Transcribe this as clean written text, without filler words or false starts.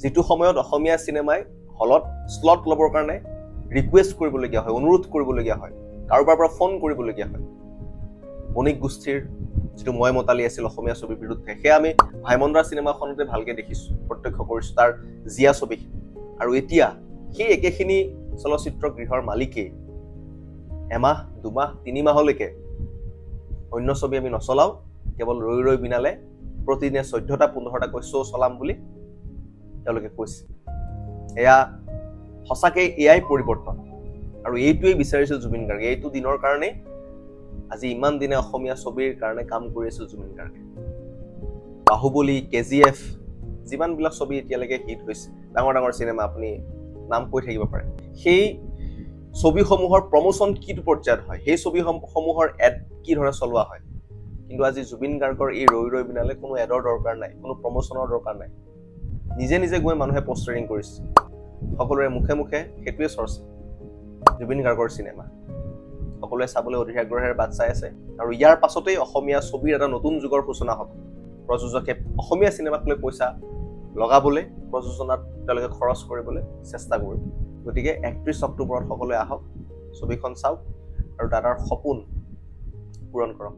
যিটো সময়ত অসমীয়া চিনেমাই হলত শ্লট ল'বৰ কাৰণে ৰিকুৱেষ্ট কৰিবলগীয়া হয়, অনুৰোধ কৰিবলগীয়া হয়, কাৰোবাৰ পৰা ফোন কৰিবলগীয়া হয়। বণিক গোষ্ঠীৰ যিটো মই মতালি আছিল অসমীয়া ছবিৰ বিৰুদ্ধে, সেয়া আমি ভাইমন্দাৰ চিনেমাখনতে ভালকে দেখিছোঁ, প্ৰত্যক্ষ কৰিছোঁ তাৰ জীয়া ছবিখিনি। আৰু এতিয়া সেই একেখিনি চলচ্চিত্ৰ গৃহৰ মালিকেই এমাহ দুমাহ তিনিমাহলৈকে অন্য ছবি আমি নচলাওঁ, কেৱল ৰৈ ৰৈ বিনালে প্ৰতিদিনে 14টা 15টাকৈ শ্ব' চলাম বুলি তেওঁলোকে কৈছে। এয়া সঁচাকৈ এয়াই পৰিৱৰ্তন, আৰু এইটোৱেই বিচাৰিছিল জুবিন গাৰ্গে। এইটো দিনৰ কাৰণেই আজি ইমান দিনে অসমীয়া ছবিৰ কাৰণে কাম কৰি আছিল জুবিন গাৰ্গে। বাহুবলী, KGF, যিমানবিলাক ছবি এতিয়ালৈকে হিট হৈছে, ডাঙৰ ডাঙৰ চিনেমা আপুনি নাম কৈ থাকিব পাৰে, সেই ছবিসমূহৰ প্ৰমোচন কিটো পৰ্যায়ত হয়, সেই ছবিসমূহৰ এড কি ধৰণে চলোৱা হয়। কিন্তু আজি জুবিন গাৰ্গৰ এই ৰৈ ৰৈ বিনালে কোনো এডৰ দৰকাৰ নাই, কোনো প্ৰমোচনৰ দৰকাৰ নাই, নিজে নিজে গৈ মানুহে পষ্টাৰিং কৰিছে, সকলোৰে মুখে মুখে সেইটোৱে চৰ্চা, জুবিন গাৰ্গৰ চিনেমা সকলোৱে চাবলৈ অধীৰ আগ্ৰহেৰে বাট চাই আছে। আৰু ইয়াৰ পাছতেই অসমীয়া ছবিৰ এটা নতুন যুগৰ সূচনা হ'ব। প্ৰযোজকে অসমীয়া চিনেমাক লৈ পইচা লগাবলৈ, প্ৰযোজনাত তেওঁলোকে খৰচ কৰিবলৈ চেষ্টা কৰিব। গতিকে 31 অক্টোবৰত সকলোৱে আহক, ছবিখন চাওক আৰু দাদাৰ সপোন পূৰণ কৰক।